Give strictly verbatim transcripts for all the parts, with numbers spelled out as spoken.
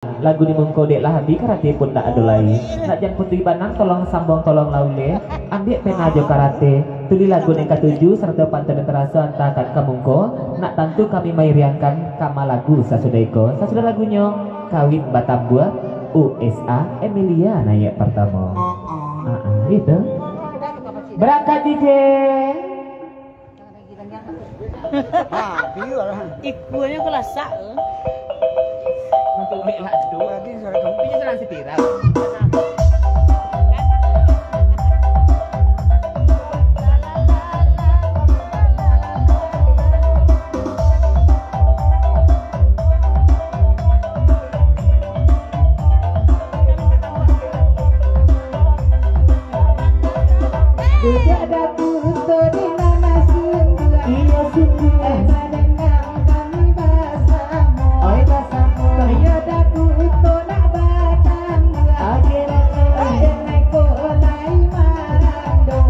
Lagu di mungko dek lah abih, karate pun ndak ado lai. Nak jan putuih banang, tolong sambuang, tolong lah uleh. Ambiak pena jo karate, tulih lagu nan katuju, sarato pantun nan taraso antakan ka mungko. Nak tantu kami mairiangkan kama lagu sasudah iko. Sasudah lagunyo, Kawin Batambua, U S A, Emilia naiak partamo. Ah, ah, gitu. Barakat, D J. Ikuanyo kalasak. Untuk mek lado. Tapi nyo sadang spiral. Duduak daku tu di mana sungguah? Iyo sungguah. Eh, madendang kami basamo. Oi, basamo. Iyo daku tu nak batambua. Oke, oke. Denai ko lai marando.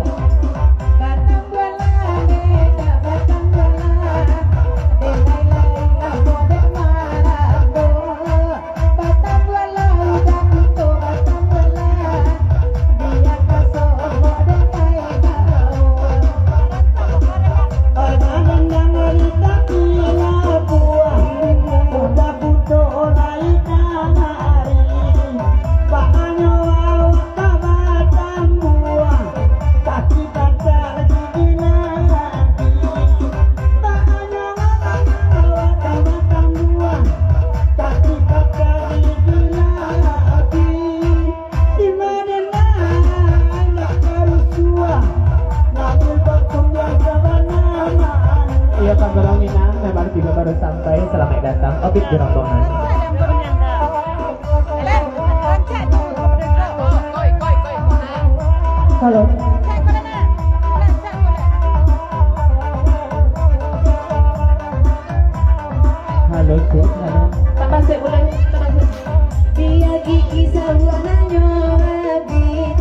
Batambua lah, dek, batambua lah. Denai lai lah, dek, marando. Batambua lah, udah kuto batambua lah. Biar kasok kok denai kau. Oi, madendang di tapi labuah. Udah kuto lai kamari. Baanyo awak ka batambua. Tapi patah gigi lagi. Baanyo awak ka batambua. Tapi patah gigi lagi. Di mana nak barusuah. Ngambil bakun biasa banana. Iyo, Pak Guru Minang, memang tibo baru sampai. Selamat datang, Obit di rombongan. Halo. Halo, cek. Halo. Tambah sek, bulan. Tambah sek. Biar gigi sabuah nanyo abih.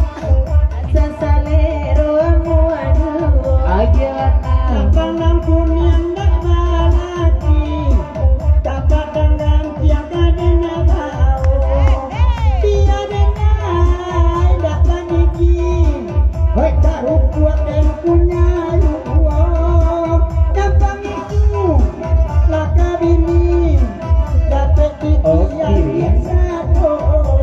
Sasalero amuah duo. Agiah. Tapandang kuniang dak balaki. Tapandang gantiang ka dena bao. Biar denai dak bagigi. Hoi, tarupuak den punyo luo. Nan pangiku lah ka bini. Dapek titian biasa doh.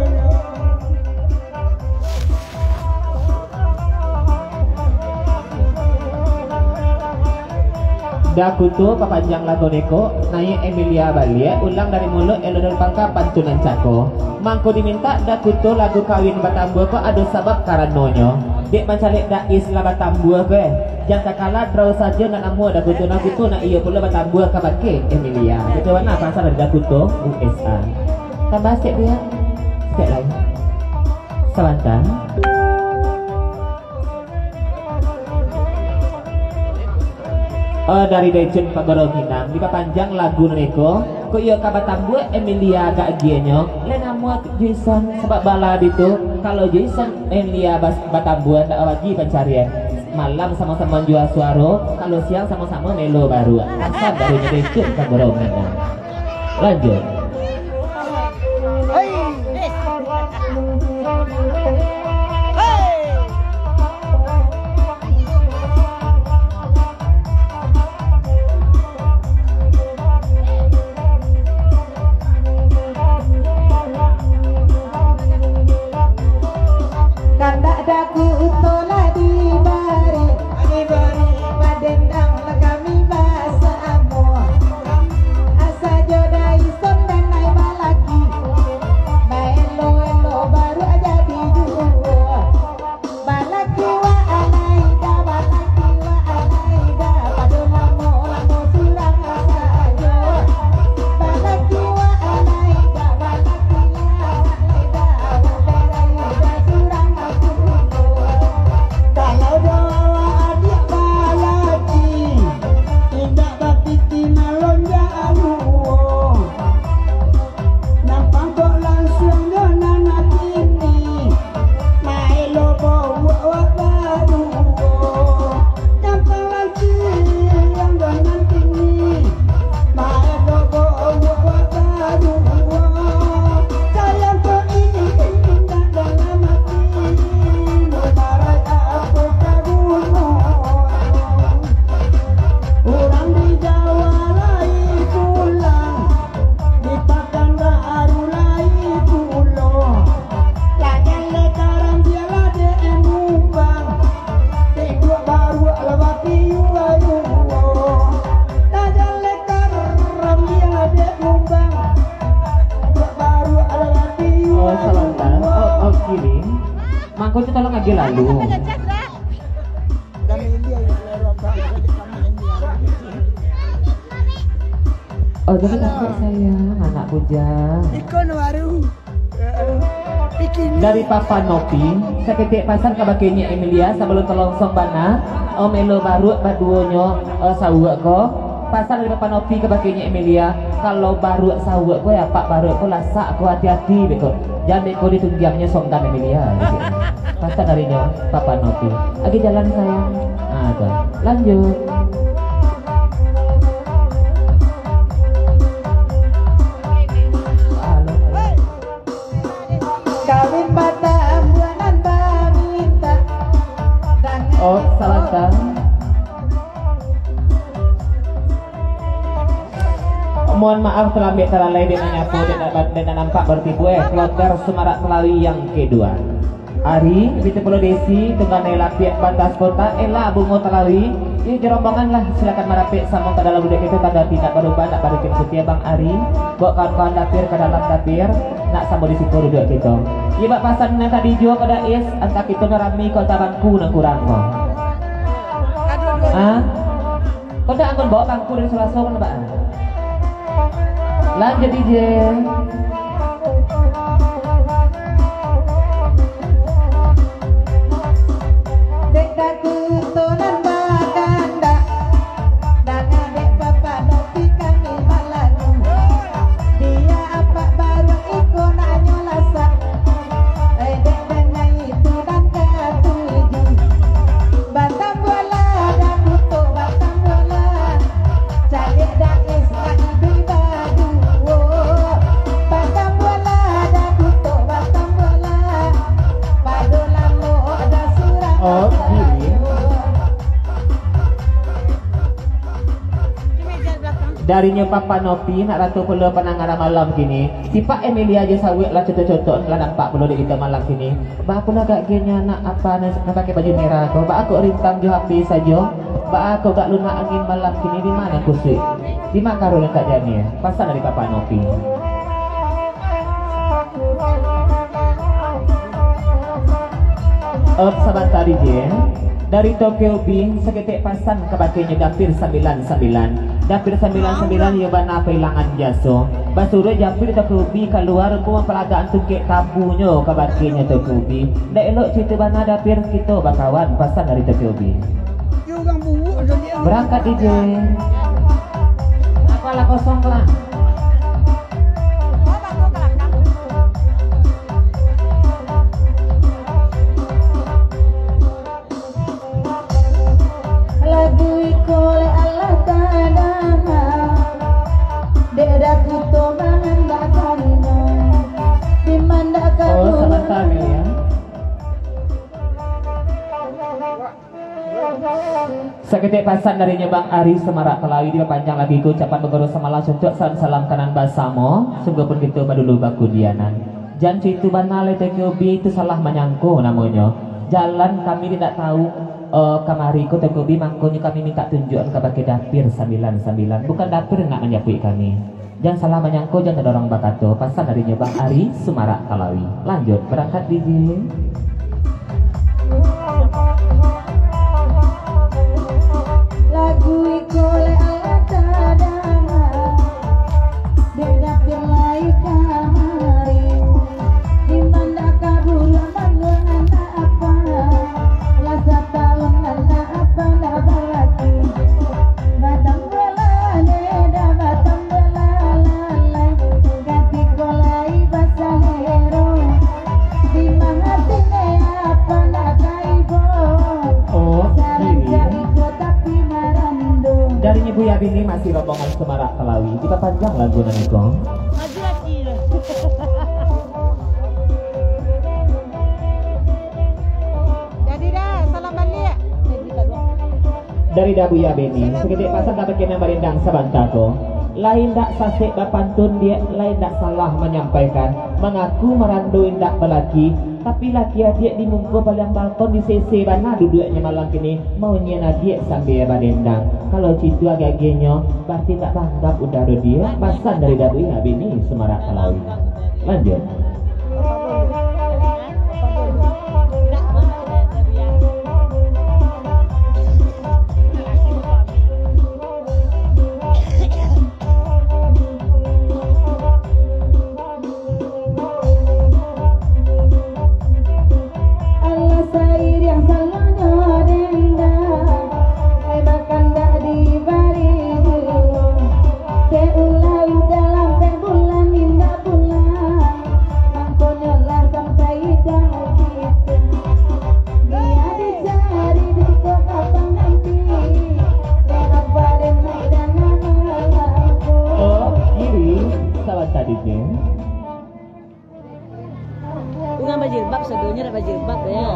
Dah kuto papanjang lagu neko, naiak Emilia baliak, ulang dari muluik, elok dari pangka, pantun nan cako. Mangko dimintak dah kuto lagu kawin batambua ko ado sabab karanonyo. Dek mancaliak dais lah batambua ko, eh. Jan takala, draw sajo nak namuah dah kuto, dah kuto nak iyo pulo batambua ka bakeh Emilia. Kito bana pasal dari dah kuto, U S A. Tambah sek, Bia. Sek lai. Sabanta. Oh, dari Daicun Pak Guru Minang, dipapanjang lagu neko, kok iyo ka batambua Emilia agak agianyo, lai namuah Jason, sabab bala ditu, kalau Jason Emilia bas-, batambua ndak bagi pancarian. Malam samo-samo manjua suaro, kalau siang samo-samo melo baru. Asan dari Daicun Pak Guru Minang. Lanjut. Kandak daku tu lah dibari, dibari. Madendang lah kami basamo. Asa jo Daison Kiri. Mangko tu tolong agak lalu. Oh, jadi kakak sayang, anak bujang. Iko no baru. Dari Papa Nopi, saketek pasan ka bakeh Nyiak Emilia, sabalun talongsong bana, om elo baruak baduonyo, eh, sauak ko. Pasan dari Papa Nopi ka bakeh Nyiak Emilia, kalau baruak sauak ko, ya, Pak, baruak ko lasak ko, hati-hati beko. Jan beko ditunggiangnyo songgan Emilia, gitu. Pasan darinyo Papa Nopi. Lagi jalan, sayang. Ah, tu. Lanjut. Halo, halo. Kawin patah bulan bamintak. Oh, salah. Mohon maaf, talambek talalai dek nan nyapo, dek nan, dek nan nampak baru tibo, eh. Kloter Sumarak Talawi yang kedua. Ari, Binti Pulo Desi, Tungganai Lapiak Batas Kota, Ella Bungo Talawi, iyo jo rombongan lah, silakan marapek samo ka dalam bulik kito, tanda tidak barubah, nak barikin putiah Bang Ari, bawa kawan-kawan dapir ka dalam dapir, nak samo di siko duduak kito. Iyo, bak pasan nan tadi juo ka Dais, antah kito nan rami ko, antah bangku nan kurang ko. Ah? Kau dak anggun bawa bangku dari Sulaso kan, Pak? Lanjut, D J. Dek Datu tu nan bakandak, danga dek Bapak Nopi kami balagu. Dia apak baruak iko nak nyo lasak. Eh, dek dangai tu nan katuju. Batambualah, Dakutok, batambualah. Caliak Dais nak iduik baduo. Batambualah, Dakutok, batambualah. Pado lalok dah surang. Oh, gini. Darinyo Papa Nopi, nak rato pulo pandangaran malam kini. Sipak Emilia jo sauak lah cotok-cotok, lah nampak pulo dek kito malam kini. Baa pulo agak genyo anak apa nan, nan pakai baju merah ko? Baa kok rintang jo H P sajo? Baa kok gak lunak angin malam kini? Di ma nan kusuik? Di ma karo nan tak janiah? Pasan dari Papa Nopi. Op, sabanta, D J. Dari Tokyo B, saketek pasan ka bakeh nyo Dapir Sambilan Sambilan. Dapir Sambilan Sambilan iyo bana pailangan jaso. Basuruah Dapir Tokyo B kalua, rumpun mampalagaan tungkek tabunyo ka bakeh nyo Tokyo B. Ndak elok carito bana Dapir, kito bakawan, pasan dari Tokyo B. Barangkat, D J. Apalah kosong lah. Lagu iko leh alah tadanga, dek Dakuto mangandak karinyo, di mandak. Oh, kabun. Sabanta, Mel, ya. Saketek pasan darinyo Bang Ari Sumarak Talawi, dipapanjang lagi ko ucapan baguru samalah, suntuak salam-salam kanan basamo, sungguahpun kito badulu bakudianan. Jan carito bana lai, Tokyo B tu salah manyangko namonyo. Jalan kami indak tahu, eh, kamari ko Tokyo B, mangkonyo kami mintak tunjuakan kabake Dapir Sambilan Sambilan. Bukan Dapir nak manjapuik kami. Jan salah manyangko, jan tadorong bakato, pasan darinyo Bang Ari Sumarak Talawi. Lanjut, barangkat, D J. Lagu iko leh alah tadanga, dek Dapir lai kamari. Di mandak kabun manduang anak apa, lah satahun anak apa ndak balaki. Batambualah, neda, batambualah, lalai. Katiko lai basalero, di ma hati ne apa ndak taibo. Oh, sarang gini. Carito tapi marando. Darinyo Buya Bini masih rombongan Sumarak Talawi, dipapanjang lagu nan iko. Maju lagi. Jadi dah, salam baliak. Dari Dabuya Beni, saketek pasan ka bakeh nan barendang sabanta ko. Lai ndak sasek bapantun diak, lai ndak salah manyampaikan. Mangaku marando indak balaki, tapi laki adiak di muko paliang balkon di sese bana duduaknyo malam kini, maunyian adiak sambia barendang. Kalau cito agak-agehnyo, barati ndak baanggap udaro diak, pasan dari Dabuya Beni Sumarak Talawi. Lanjut. Jilbab sadonyo dak bajilbab, yo.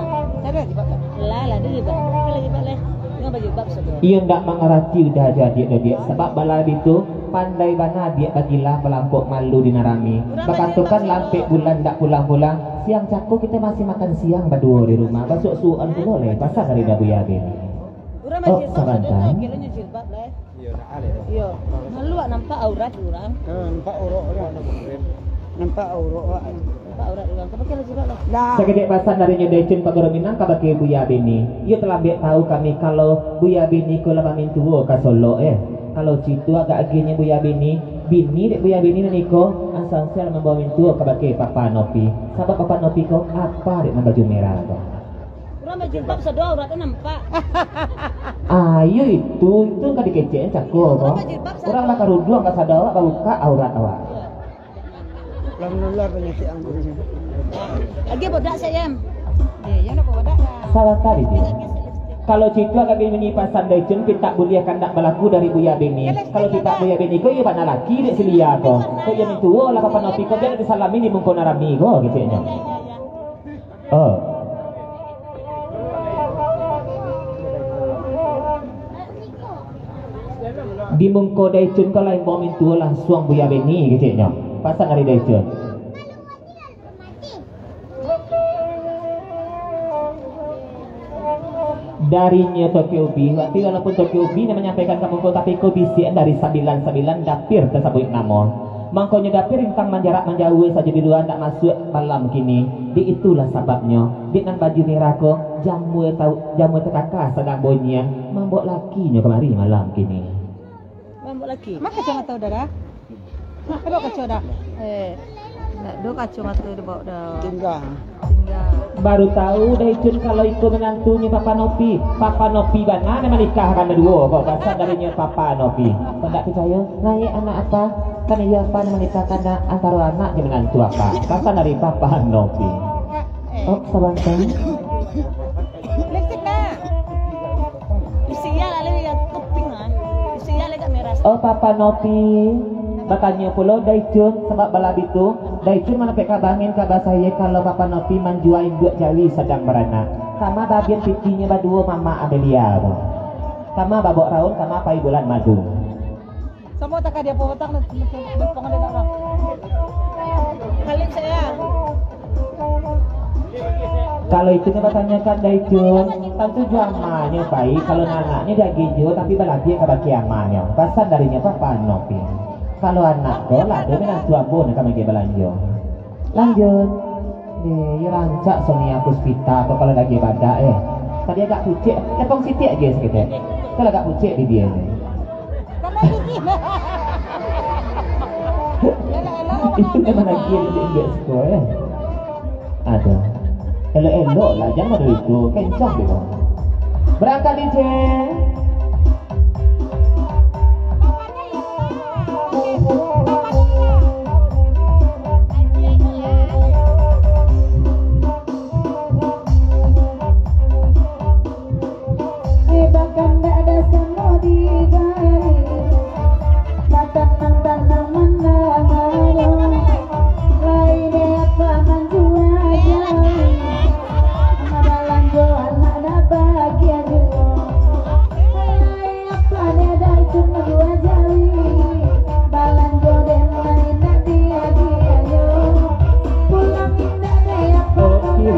Lah, lah, ado jilbab. Pakai lah jilbab, leh. Jangan bajilbab sado. Iyo ndak mangarati udah ajo adiak-adiak, sabab bala itu pandai bana adiak bagilah balampok malu di nan rami. Bakatokan lampek bulan ndak pulang-pulang, siang cako kito masih makan siang baduo di rumah, basuok-suokan pulo leh, pasan dari Dabuya Beni. Urang bajilbab sado, sabanta. Iyo, malu awak nampak aurat urang. Eh, nampak aurat urang. Nampak aurat awak. Nampak aurat urang. Kau pakai lah jilbab lah. Lah. Saketek pasan darinyo Daicun Pagoro Minang kabake Buya Beni. Iyo talambek tahu kami kalau Buya Beni ko lah mamintuo ka Solok, eh. Kalau cito agak agiahnyo Buya Beni, bini dek Buya Beni nan iko, ansal-ansal mambawa mintuo kabake Papa Nopi. Sabab Papa Nopi ko apa dek nan baju merah ko. Urang bajilbab sado aurat tu nampak. Ah, iyo itu, itu ka dikecek cako ko. Urang bakaruduang ka sado awak, babukak aurat awak. Lah manular panyakik anggur. Lagi bodak, Sayang. Eh, yang nak bodak lah. Salah tadi dia. Kalau cito agak bunyi pasan Daicun, pintak buliah kandak balaku dari Buya Beni. Kalau pintak Buya Beni ko, iyo bana laki dek si Lia ko. Ko iyo mintuo lah Papa Nopi ko, jan disalami di muko nan rami ko, keceknyo. Oh. Di muko Daicun ko lah imbau mintuo langsuang Buya Beni, keceknyo. Pasan dari Daicun. Darinyo Toke Ubi, tapi walaupun Toke Ubi nan manyampaikan ka muko, tapi ko bisiakan dari sambilan-sambilan dapir tasabuik namo. Mangkonyo dapir ingkang manjarak manjauah sajo di lua, ndak masuak malam kini. Dek itulah sababnyo, dek nan baju merah ko, jamua tau, jamua takaka sadang bunyian, mambok lakinyo kamari malam kini. Mambok laki. Mako jangan tahu, Dara. Ado kaco dah. Eh, ndak ado kaco mato dibao dah. Tingga. Tingga. Baru tahu Daicun kalau iko minantunyo Papa Nopi. Papa Nopi bana nan manikahkan duo ko, pasan darinyo Papa Nopi. Kok ndak picayo? Naiak anak apa? Kan iyo apa nan manikahkan antaro anak jo minantu apa? Pasan dari Papa Nopi. Oh, sabanta. Lipstik, nak. Isi iya lah, lagi yang kuping, ah. Isi iya lagi merah. Oh, Papa Nopi. Batanyo pulo Daicun, sabab balabi tu, Daicun manapek ka bangin ka basah iyo kalau Papa Nopi manjua induak jawi sadang baranak. Kama babian pitinyo baduo mamak Amelia tu. Kama babok raun, kama pai bulan madu. Samo takah dia potang, dia potong dia nak. Halim saya. Kalau itu nyo batanyokan Daicun, tantu jo amanyo pai, kalau nan anaknyo diagiah juo, tapi balabiah kabake amanyo. Pasan darinyo Papa Nopi. Kalau anak ko, lah ado minantu ambo nan ka manggi balanjo. Lanjut. Deh, iyo rancak Sonia Puspita ko kalau lagi badak, eh. Tadi agak pucek, tepung sitiak aja saketek. Kalau agak pucek bibia ni. Itu memang lagi indik-indik siko, eh. Aduh. Elok-elok lah, jangan model itu. Kencang dia. Berangkat, D J. Eh, bahkan dak ado samo di gari. Batanang-tanang mandanga lo. Lai dek apa manjua jawi. Balanjo anak dak bahagia juo. Lai apa dek Daicun manjua jawi. Balanjo dek nan indak diagiahnyo. Pulang indak dek apa. Oke.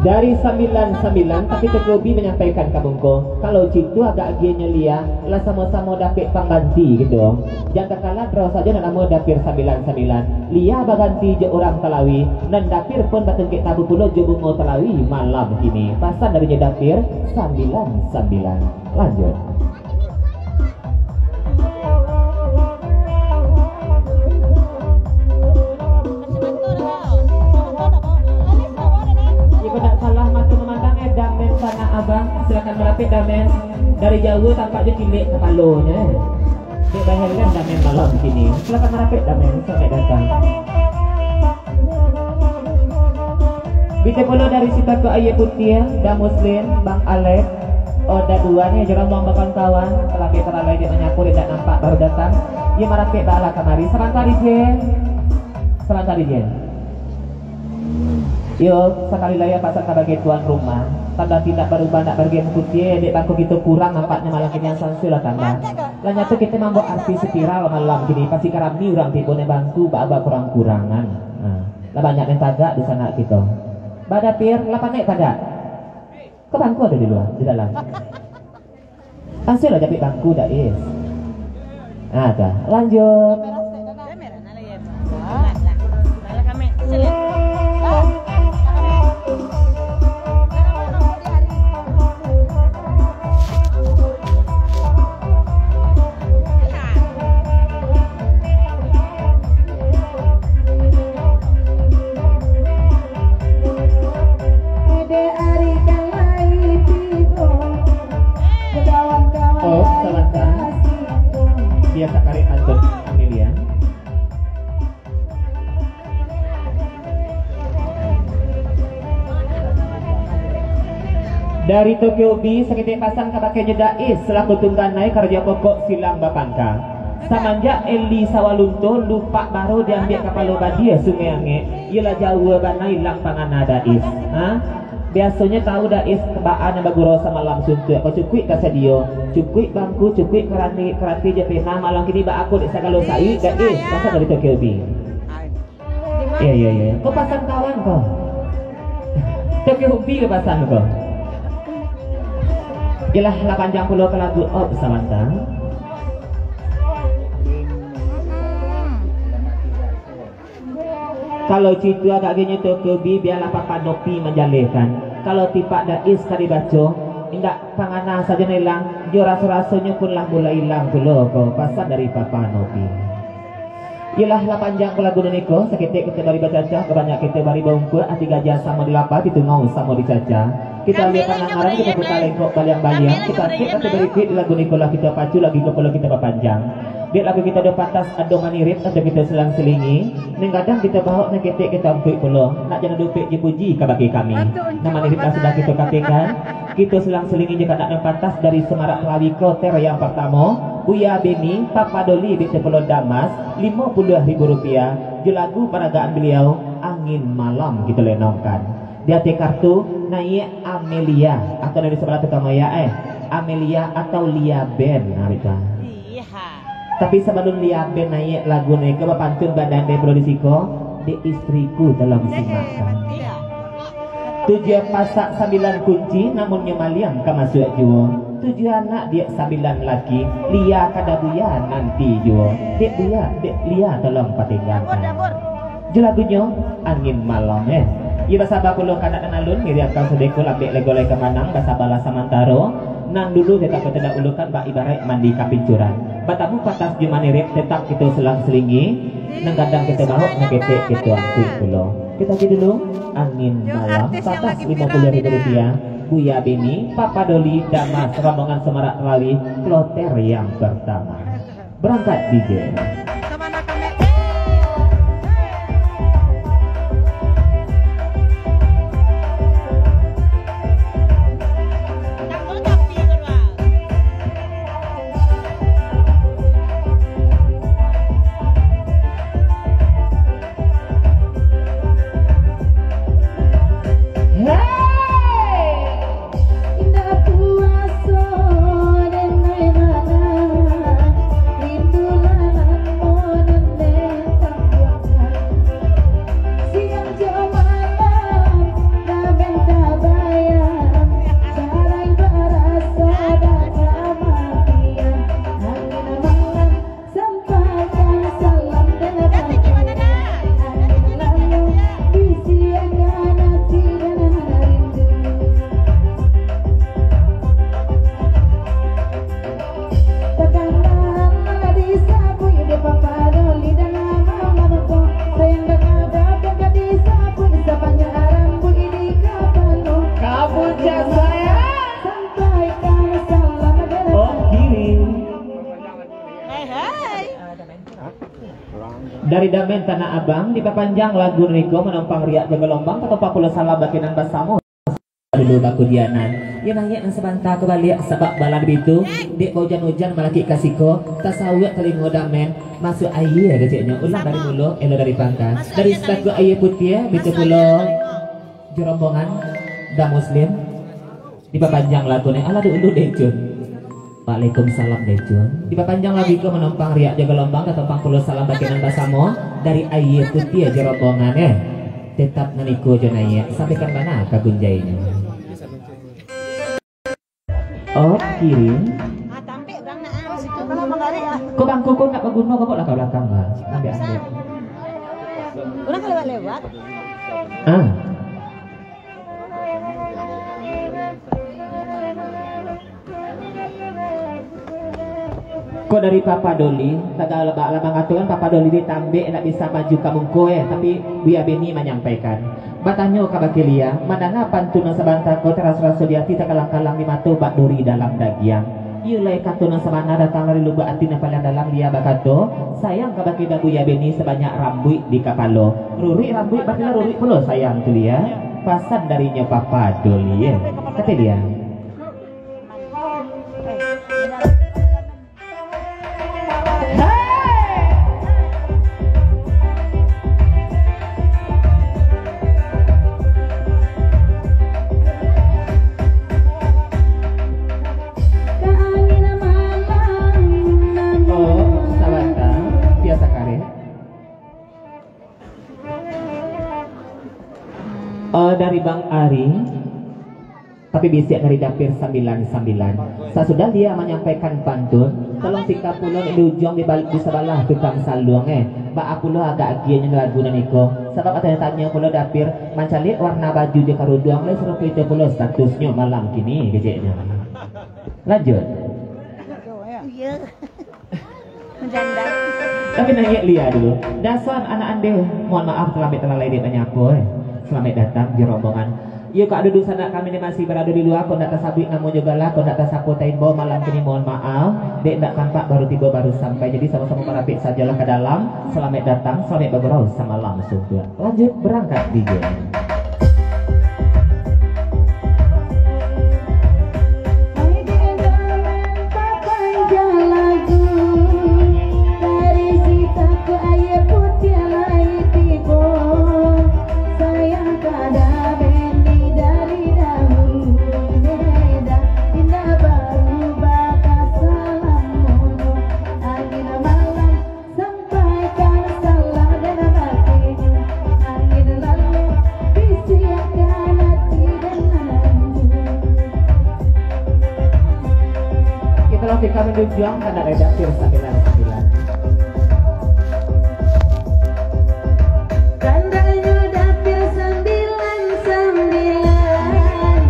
Dari sambilan-sambilan, tapi Tokobi manyampaikan ka muko, kalau cito agak agiahnyo Lia, lah samo-samo dapek pangganti gitu. Jan takalah, rau sajo nan namo dapir sambilan-sambilan. Lia baganti jo urang Talawi, nan dapir pun batungkek tabu pulo jo bungo Talawi malam kini. Pasan darinyo dapir sambilan-sambilan. Lanjut. Jika tak salah, mata memandang, eh, Damen sanak abang, silakan merapik, Damen. Dari jauh tampak je cilik kapalonyo, eh. Dek bahelm Damen malam kini. Silakan merapik, Damen, sampai datang. Bite pulo dari Sitako Aia Putiah, Da Muslim, Bang Alex, Oda Dua ni, jo rombong kawan-kawan, terlebih terlalu Dek manyapo dek dak nampak baru datang. Iyo marapek baalah kamari. Sabanta, Jen. Sabanta, Jen. Iyo, sakali lai pasan kabake tuan rumah. Tanda tindak barubah nak bargen putie, dek bangku kito kurang nampaknyo malam kini, ansua lah tanda. Lah nyato kito mambuek artis viral malam kini, pasti ka rami urang tibo nan bangku ba-aba kurang-kurangan. Nah, lah banyak nan tagak di sanak kito. Badapir, lah pandai tagak. Ko bangku ado di lua, di dalam. Ansua lah japik bangku, Dais. Ah, dah. Lanjut. Oh, sabanta. Biaso karek antuk Amelia. Dari Tokyo B, saketek pasan kabake nyo Dais, salaku tungganai karajo pokok silang bapangka. Samanjak Eli Sawalunto lupak baro diambiak kapalo badia Sungai Angek, iyolah jauah bana ilang pangana Dais. Ha? Biasonyo tau Dais baa nan bagurau samalam suntuak ko, cukuik tasadio, cukuik bangku, cukuik karati, karati jo pena, malam kini baa ko dek sagalo saik, Dais, pasan dari Tokyo B. Iyo, iyo, iyo. Ko pasan kawan ko. Tokyo B ko pasan ko. Iyolah, lah panjang pulo ka lagu, oh, sabanta. Kalau cito agak genyo Tokyo B, bialah Papa Nopi manjalehkan. Kalau tipak Dais ka dibaco, indak pangana sajo nan ilang, jo raso-rasonyo pun lah mulai ilang pulo ko, pasan dari Papa Nopi. Iyolah, lah panjang ko lagu nan iko, saketek kito bari bacacah, ka banyak kito bari baungkuak, ati gajah samo dilapah, ati tungau samo dicacah. Kito ambiak pandangaran, kito puta lengkok baliang-baliang, kito angkek kito barikuik, lagu nan iko lah kito pacu, lagi ko pulo kito bapanjang. Dek lagu kito ado patah, ado manirip, ado kito silang-silingi. Nan gadang kito baok, nan ketek kito angkuik pulo. Nak jan ado upek jo puji kabake kami. Nan manirip lah sudah kito katekan. Kito silang-silingi jo kandak nan patah dari Samarak Rawi kloter yang partamo, Buya Beni, Papa Doli, baitu pulo Damas, limo puluah ribu rupiah, jo lagu paragaan baliau, Angin Malam kito lenongkan. Di ateh kartu, naiak Amelia, atau dari sabalah tu ka Maya, eh, Amelia atau Lia Band, nah, baitu. Iya. Tapi sabalun Lia Band naiak lagu naiak ka bapantun badan deh, bro, di siko, dek istriku tolong simakkan. Iya. Tujuah pasak sambilan kunci, namunnyo maliang ka masuak juo. Tujuah anak dek sambilan laki, Lia ka dabuya nanti juo. Dek buya, dek Lia tolong patinggakan. Dapur, dapur. Jo lagunyo, Angin Malam, eh. Iyo basaba pulo kandak nan alun, ngiriakan sadeko lambek lego lai ka manang, basabalah samantaro. Nan dulu tetap kito dahulukan, bak ibaraik mandi ka pincuran. Batamu patah jo manirip, tetap kito selang-selingi, nan gadang kito baok, nan ketek kito angkuik pulo. Kito aja dulu, Angin Malam, patah limo puluah ribu rupiah, Buya Beni, Papa Doli, Damas, rombongan Samarak Rawi, kloter yang pertama. Berangkat, D J. Indak kuaso den ai manang, rindu lah lamo nan den tampuakan. Siang jo malam, dameh tabayang, sarai baraso dah kamatian. Angin malam, sampaikan salam dan bisiakan hati dan rindu. Takkan tahan lah disabuik, dek Papa Doli dan Mama Maroko. Sayang dan adab yang ka disabuik, sabanyak rambuik di kapalo. Kamu cak sayang. Sampaikan salam dan Oh, kirim. Hai, hai. Dari Damen Tanah Abang, dipapanjang lagu niko, manompang riak jo galombang, katopak pulo salam bak nan basamo. Dulu bakudianan. Yo naiak nan sabanta ko baliak, sabab balah di bitu, dek baujan-ujan malakik ka siko, tasauak talingo damen, masuak aia keceknyo, ulang dari mulo, elok dari pangka. Dari sitakuak aia putiah, bitu pulo jo rombongan, Da Muslim, dipapanjang lagu ni, alah dulu deh, Cun. Waalaikumsalam, deh, Cun. Dipapanjang lagu iko manompang riak jo galombang, tatompang pulo salam bakeh nan basamo, dari aia putiah jo rombongan, eh. Tetap nan iko jo naiak, sampaikan bana ka gunjainyo. Oh, kirim. Ah, tampek urang nak, ah, situ. Kalau manggarik, ah. Kok bangku kau nak baguno, kau bawa lah ka balakang, bah. Ambiak, ambiak. Urang ka lewat-lewat. Ah. Kok dari Papa Doli, tagak labak lah mangatokan Papa Doli ditambek nak bisa maju ka muko, eh, tapi Buya Beni manyampaikan. Batanyo kabake Lia, mandanga pantun nan sabanta ko taraso-raso di ati, takalang-kalang di mato, bak duri dalam dagiang. Iyo lai kato nan sabana datang dari lubuak ati nan paliang dalam, Lia bakato, sayang kabake Buya Beni sabanyak rambuik di kapalo. Ruruik rambuik, batilah ruruik pulo sayang tu, Lia. Pasan darinyo Papa Doli, eh. Kato Lia. Oh, sabanta, biaso kareh. Eh, dari Bang Ari, tapi bisiak dari Dapir Sambilan-sambilan. Sasudah Lia manyampaikan pantun, tolong tika pulo di ujuang di bal-, di sabalah tukang saluang, eh. Baa pulo agak agiahnyo lagu nan iko. Sabab katonyo tanyo pulo Dapir, mancaliak warna baju jo karuduang, lai sarupo itu pulo statusnyo malam kini, keceknyo. Lanjut. Iya. Menjanda. Tapi naiak Lia dulu. Dasar anak andeh, mohon maaf, talambek talalai dek manyapo, eh. Salamaik datang di rombongan. Iyo, kak dudu sanak kami ni masih barado di lua, kok ndak tasabuik namo jo gala, kok ndak tasapo taimbau, malam kini mohon maaf, dek ndak tampak baru tibo, baru sampai, jadi samo-samo marapek sajolah ka dalam. Salamaik datang, salamaik bagurau, samalam suntuak. Lanjut, barangkek, D J. Sampaikan salam dan batinyo, angin lalu bisiakkan hati dan lampu. Kito lah tika manjunjuang kandak redaktur sambilan sambilan. Kandaknyo dapir sambilan sambilan,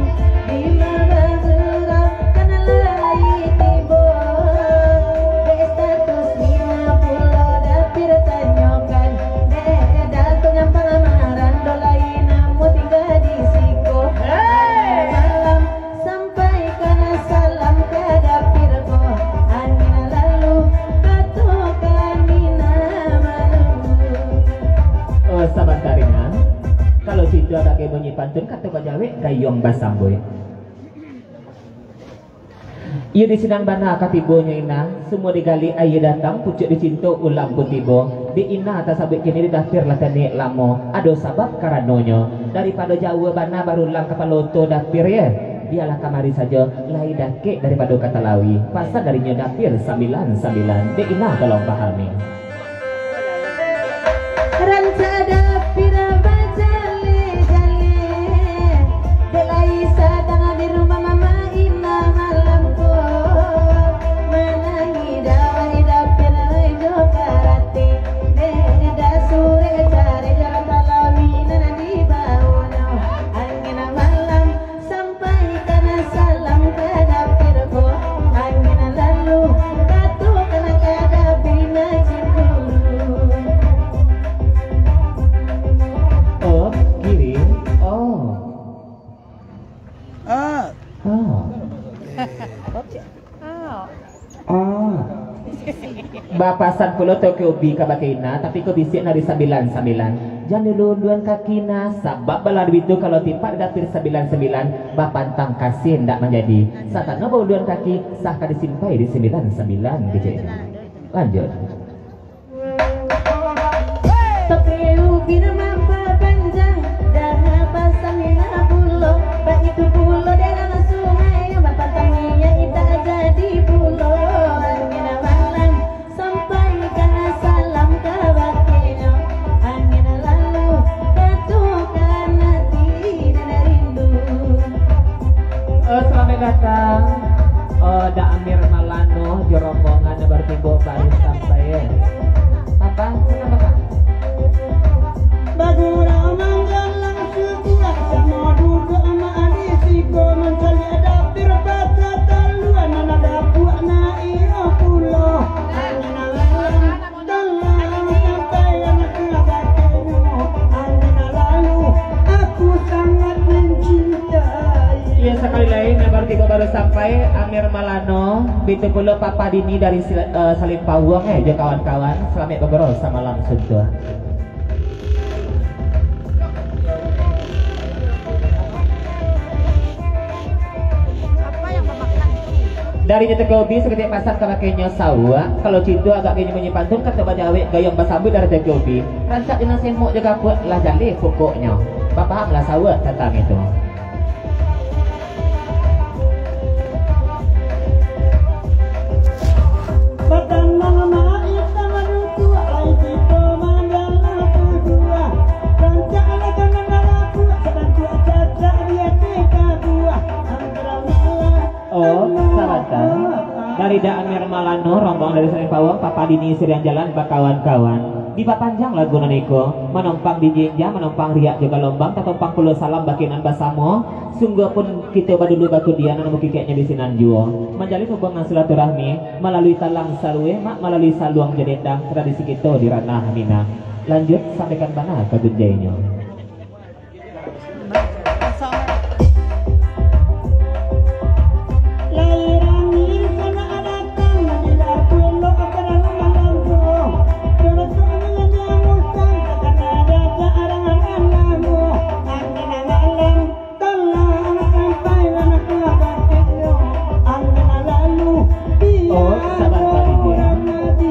dima bagurau kan lai tibo. Dek status nyo pulo dapir tanyokan, dek dato nyampang amaran do lai namo tingga di siko. Hei! Malam Sampaikan salam ka dapir ko, angin lalu katokan minah manunggu. Oh, sabanta ringan. Kalau cinto ado bunyi pantun, kato bajawek, gayuang basambuik. Iyo di sinan bana ka tibonyo inah, sumua digali aia datang, pucuak dicinto ulam pun tibo. Di inah tasabuik kini, di dapir lah taniaik lamo, ado sabab karanonyo. Daripado jauah bana barulang kapalo oto dapir, yo. Bialah kamari sajo, lai dakek daripado ka talawi. Pasan darinyo dapir sambilan-sambilan. Dek inah tolong pahami. Rancak dapir bajaleh-jaleh, dek lai sadang di rumah mama inah malam ko. Manangih dawai dapir lai jo karati, dek dah surek cari jalan talawi nan dibawonyo. Angin malam Sampaikan salam ka dapir ko, angin lalu katokan ka dapir nan cemburu. Oh, kiri. Oh. Ah. Ah. Ah. Bapasan pulo Tokyo Bi ka bakeh inah, tapi ko bisiak nari sambilan-sambilan. Jan dulu uluan kaki nah, sabab balalu itu kalau tipak di dapir sambilan sambilan, bapantang kasih ndak manjadi. Satano bauluan kaki, sah ka disimpai di sambilan sambilan, kecek. Lanjut. Tapi ubi nan mampapanjang, danga pasang minah pulo, baitu pulo dalam sungai, bapantang minyak indak jadi pulo, angin malam. Sampaikan salam ka bakeh nyo, angin lalu batukan ati nan rindu. Eh, selamat datang, eh, Da Amir Malano jo rombongan nan baru tibo baru sampai, eh. Papa, kenapa, Pak? Bagurau manggalang sudah, samo duduak amak di siko, mancaliak dapir pasa taluan, nan ada buah na iyo pulo. Angin lalu Iyo, sakali lai, nan baru tibo baru sampai, Amir Malano, bitu pulo Papa Dini dari Sila-, eh, Salim Pawuang, eh, jo kawan-kawan, salamaik bagurau samalam suntuang. Dari nyo Tengku Ubi, saketek pasan ka bakeh nyo sauak. Kalau cinto agak genyo bunyi pantun, kato bajawek gayuang basambuik dari Tengku Ubi. Rancak inang semok jo gapuak, lah jaleh pokoknyo. Bapahamlah sauak tantang itu. Batanang ma ita manutuak, lai kito mandalah tuduah. Rancak lah jangan balakuak, sabantuak cacak di ateh kabuah. Antara malah Oh, sabanta. Dari Da Amir Malano, rombongan dari Salim Pawuang, Papa Dini Sirianjalan, bakawan-kawan. Dipapanjang lagu nan iko, manompang di jinja, manompang riak jo galombang, tatompang pulo salam bakeh nan basamo. Sungguahpun kito badulu bakudian, nan mukikeknyo di sinan juo. Manjalin hubungan silaturahmi malalui talang sarue, mak, malalui saluang jo dendang, tradisi kito di ranah Minang. Lanjut, sampaikan bana ka gunjainyo. Oh, sabanta, Dini.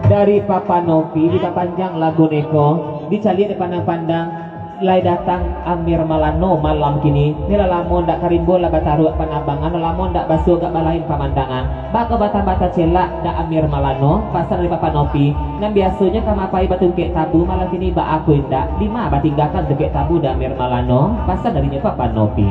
Dari Papa Nopi, dipapanjang lagu neko, dicaliak dipandang-pandang, lai datang Amir Malano malam kini. Ni lah lamo ndak ka rimbo lah bataruak panabangan, lah lamo ndak basuo gak balain pamandangan. Bako batambah tacilak Da Amir Malano, pasan dari Papa Nopi. Nan biasonyo ka mapai batungkek tabu, malam kini baa ko indak, dima batinggakan tungkek tabu Da Amir Malano, pasan darinyo Papa Nopi.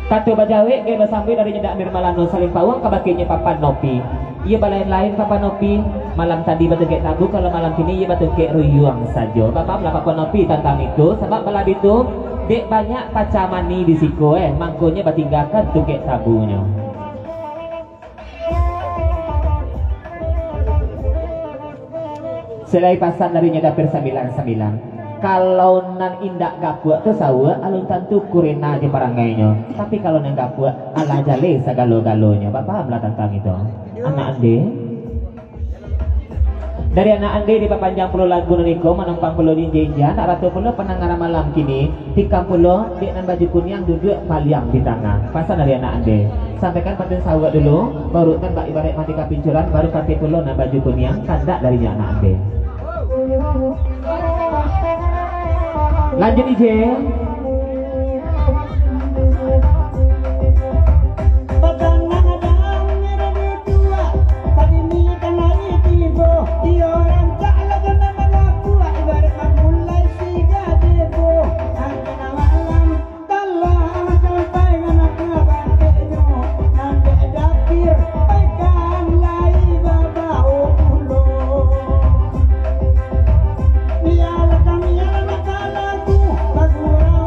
Kato bajawek gai basambuik darinyo Da Amir Malano, Salim Pawuang ka bakenyo Papa Nopi. Iyo balain-lain Papa Nopi, malam tadi batungkek tabu, kalau malam kini iyo batungkek ruyuang sajo. Bapahamlah Papa Nopi tantang itu, sabab balabi tu dek banyak pacah mani di siko, eh, mangkonyo batinggakan tungkek tabunyo. Salai pasan darinyo Dapir Sambilan-sambilan. Kalau nan indak gapuak tu sauak, alun tantu kurena jo parangainyo. Tapi kalau nan gapuak, alah jaleh sagalo-galonyo. Bapahamlah tantang itu. Anak ande. Dari anak ande dipapanjang pulo lagu nan iko, manompang pulo jinja-inja, nak rato pulo pandangaran malam kini, tikam pulo dek nan baju kuniang duduak paliang di tangah. Pasan dari anak ande. Sampaikan pantun sauak dulu, baru kan bak ibaraik mati kapincuran, baru kati pulo nan baju kuniang, kandak darinyo anak ande. Lanjut, Ije. Batanang ada angin. Tuak, tadi ni kan hari tibo, iyo rancak lah kena balaku, ibarat mamulai si gadebo. Angkana malam, talah sampai ngana ka bateknyo, nan dek Dapir, pekan lai babao pulo. Biarlah kami anak lagu, bagurau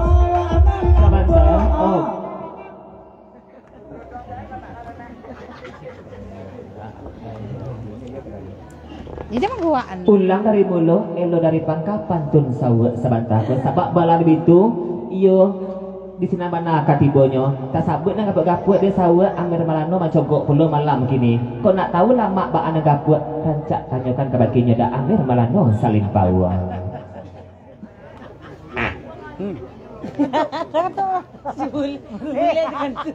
Jadi mangguak anu. Ulang dari mulo, elo dari pangka, pantun sauak sabanta ko. Sabab bala bitu, iyo di sinan bana ka tibonyo. Tasabuik nan gapuak-gapuak dek sauak, Amir Malano mancogok pulo malam kini. Kok nak tahu lamak baa nan gapuak, rancak tanyokan ka bakinyo Da Amir Malano Salim Pauang. Hmm. Bule, bule dengan tu.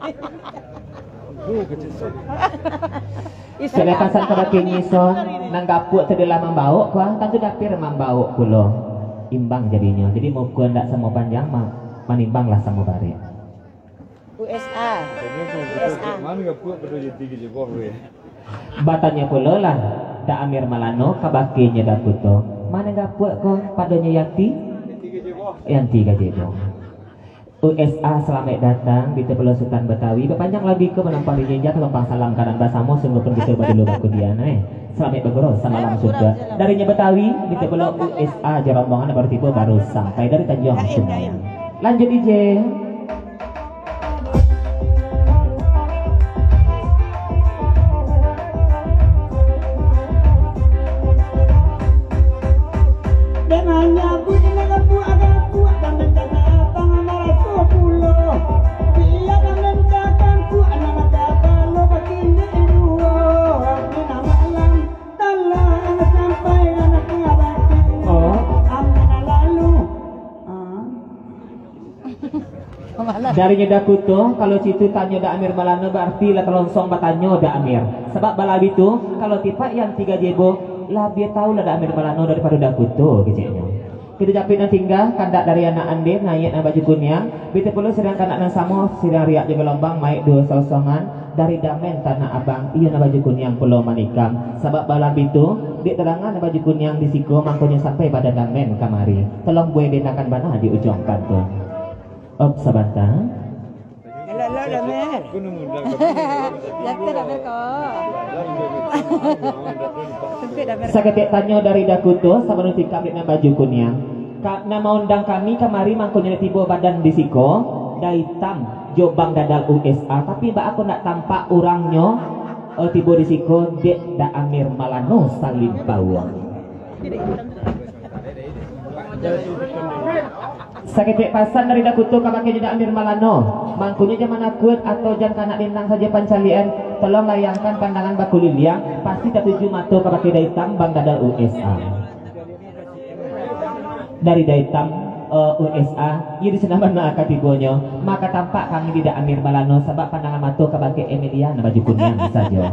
Selepasan ka baki nyison, nan gapuak tu adalah mambaok, kuah, tantu dapir mambaok pulo. Imbang jadinyo. Jadi, muko ndak samo panjang, ma-, manimbanglah samo barek. U S A. U S A. Batanyo pulo lah Da Amir Malano ka bakinyo Da Kuto. Mano gapuak ko padonyo Yanti? Yanti Gajebo. U S A, salamaik datang di Tepelo Sutan Betawi. Bapanjang lagu iko manampang di jinja, tampang salam kanan basamo, sungguahpun kito badulu bakudian, eh. Salamaik bagurau samalam sudah. Darinyo Betawi, di Tepelo U S A, jo rombongan baru tibo, baru sampai dari Tanjuang Sungai. Lanjut, D J. Oh. Darinyo Da Kuto, kalau situ tanyo Da Amir Malano, barati lah talonsong batanyo Da Amir. Sabab bala bitu, kalau tipak Yanti Gajebo, labiah tahu lah Da Amir Malano daripado Da Kuto, keceknyo. Kito japik nan tingga, kandak dari anak ande, naiak nan baju kuniang, bitu pulo sidang kanak nan samo, sidang riak jo galombang, maik duo sosongan, dari Damen Tanah Abang, iyo nan baju kuniang pulo manikam. Sabab bala bitu, dek tadanga nan baju kuniang di siko, mangkonyo sampai badan Damen kamari. Tolong buai dendakan bana di ujuang pantun. Op, sabanta. Elok-elok, Damen. Jatuh, Damen, ko. Sempit, Damen. Saketek tanyo dari Da Kuto, sabalun tikam dek nan baju kuniang. Ka, nan maundang kami kamari mangkonyo tibo badan di siko, Da Itam jo Bang Dadal U S A, tapi baa kok ndak tampak urangnyo, eh, tibo di siko, dek Da Amir Malano Salim Pauang. Saketek pasan dari Da Kuto ka baki Da Amir Malano. Mangkonyo jan manakuik atau jan kanak dendang sajo pancaliak-an. Tolong layangkan pandangan bakuliliang, pasti tatuju mato ka baki Da Itam Bang Dadal U S A. Dari Da Itam, eh, U S A, iyo di sinan bana ka tibonyo, maka tampak kami di Da Amir Malano, sabab pandangan mato ka baki Emilia nan baju kuniang sajo.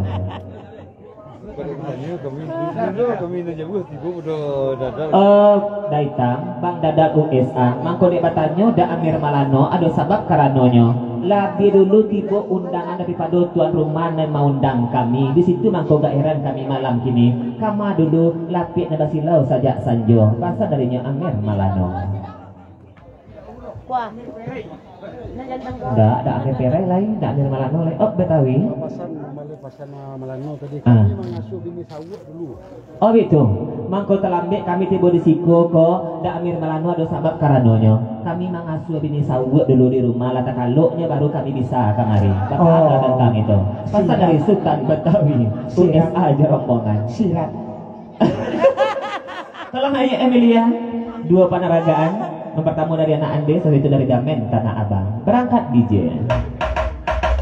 Eh, Da Itam, Bang Dadal U S A, mangko dek batanyo Da Amir Malano, ado sabab karanonyo. Labiah dulu tibo undangan daripado tuan rumah nan maundang kami. Di situ mangko gak heran kami malam kini. Kama dulu, lapiak nan basilau sajak sanjo. Pasan darinyo Amir Malano. Wah. Ndak, ndak Amir Perai lai, ndak Amir Malano lai. Oh, Betawi. Pasan, pasan Malano tadi. Ah. Kami mangasuah bini sauak dulu. Oh, bitu. Mangko talambek kami tibo di siko ko, Da Amir Malano ado sabab karanonyo. Kami mangasuah bini sauak dulu di rumah, lah takaloknyo baru kami bisa kamari. Bakato tantang itu. Pasan dari Sutan Betawi, U S A jo rombongan. Sirat. Tolong ayah Emilia, duo panaragaan. Nan partamo dari anak ande, sasudah itu dari Damen Tanah Abang. Berangkat D J.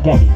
Jadi.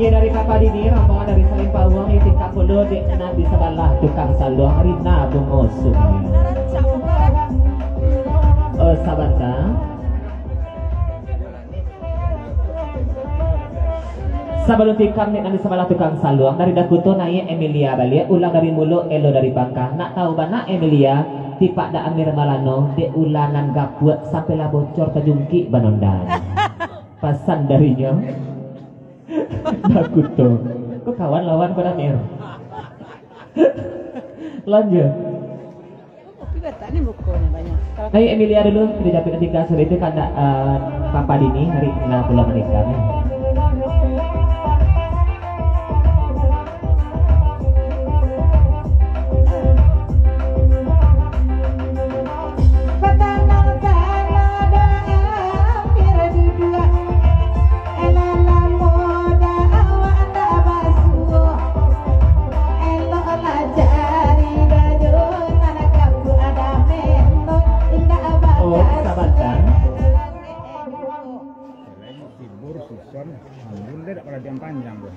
Iya, dari Papa Dini, rombongan dari Salim Pauang, yang tingkat puluh, dek nan di sabalah tukang saluang, Rina Bungo Sungai. Eh, sabanta. Sabalun tikam dek nan di sabalah tukang saluang, dari Da Kuto naiak Emilia baliak, ulang dari mulo, elo dari pangka. Nak tahu bana Emilia, Tipak dak Amir Malano, dek ulanan gapuak sampai lah bocor tajungkik banondanyo. Pasan darinyo. Bakuto. Ko kawan lawan ko Damir. Lanjut. Kopi batak ni buku ni banyak. Kalau Naik Emilia dulu, kita japit ketika sudah itu kandak, eh, Papa Dini hari kena pulang menikah ni. Oh, sabanta. Selain Tibur, Suson, Ambun, dia tak pernah diam panjang, Bro.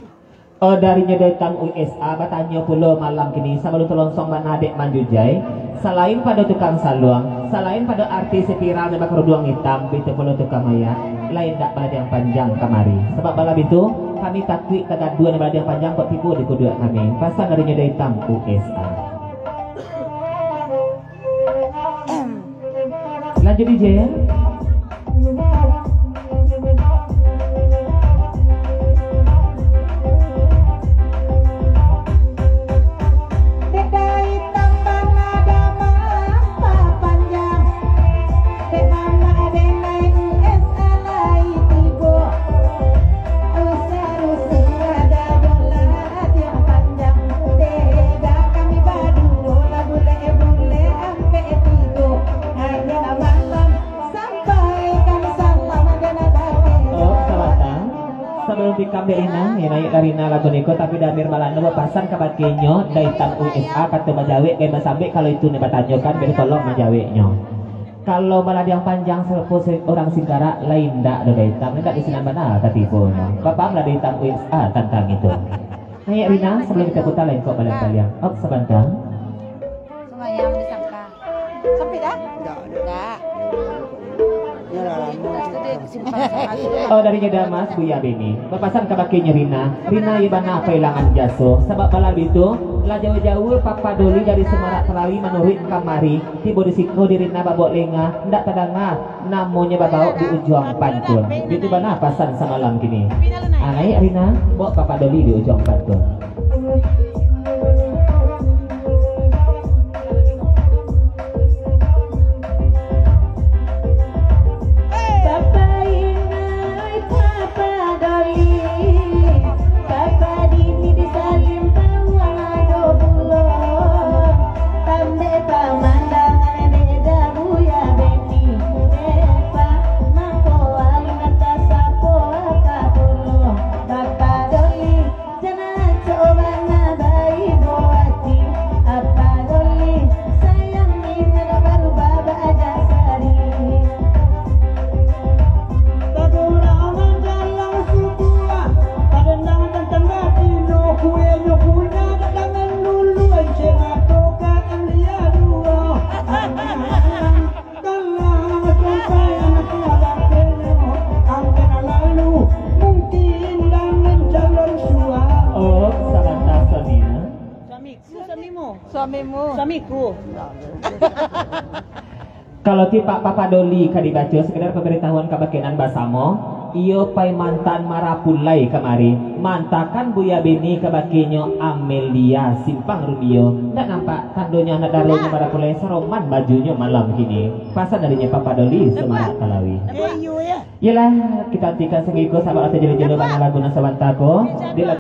Oh, darinyo datang U S A, batanyo pulo malam kini, sabalun talonsong bana dek Manjujai. Salain pado tukang saluang, salain pado artis viral nan bakaruduang itam, bitu pulo tukang mayak, lain dak baladiang panjang kamari. Sabab bala bitu, kami takuik tagaduah nan baladiang panjang kok tibo di kuduak kami. Pasan darinyo dari Tam U S A. Lanjut, D J, ya. Oh, sabanta. Sabalun tikam dek Rina, ya, naik lah Rina lagu niko, tapi Damir Malano bapasan kabake nyo, dari Tam U S A, kato bajawek, gai basambik, kalau itu nyo batanyokan, bari tolong manjaweknyo. Kalau baladiang panjang sarupo se-, urang Singkarak, lain dak do dari Tam, dak di sinan bana, tapi ibo nyo. Bapaham lah dari Tam U S A tantang itu. Naik Rina, sabalun kito putar lain kok baliang-baliang. Op, sabanta. Sumbayang disangka. Sampai dah? Dah. Dah. Yalah, lama. Kita tu dia simpan sama dia. Oh, darinyo Damas, Buya Beni. Bapasan kabake nyo Rina. Rina, iyo bana pailangan jaso. Sabab bala bitu, lah jauah-jauah Papa Doli dari Sumarak Talawi manuruik kamari. Tibo di siko di Rina babok lenga. Ndak tadanga. Namonyo babaok di ujuang pantua. Itu bana pasan samalam kini. Ah, naik Rina, baok Papa Doli di ujuang pantua. Papa Inai, Papa Doli, Papa Dini disalin bauang ado bulo. Tambek pamandangan dek Dabuya Beni, Epa, mangko alun tasapo apa pulo. Bapa Doli, jan acok bana baibo ati. Apa Doli, sayang inyo dak barubah baaja sari. Tadorang dalam subuah, padendang tantang batino, kuenyo punyo dak dangan dulu, enceng ato ka ambiak duo. Alang-alang, kalah sampai anaknyo batinyo, angkek lalu, mungkin dangan calon suami. Oh, sabanta, Sonia. Suamiku, suamimu. Suamimu. Suamiku. Kalau tipak Papa Doli ka dibaco, sekedar pambaritahuan kabake nan basamo, iyo pai mantan marapulai kamari, mantakan Buya Beni kabakenyo Amelia Simpang Rumbio. Ndak nampak tandonyo anak daronyo marapulai, saroman bajunyo malam kini. Pasan darinyo Papa Doli, Sumarak Talawi. Iyo, yo. Iyolah, kita nantikan sangiko sabar atau jelo-jelo bana lagu nan sabanta ko. Di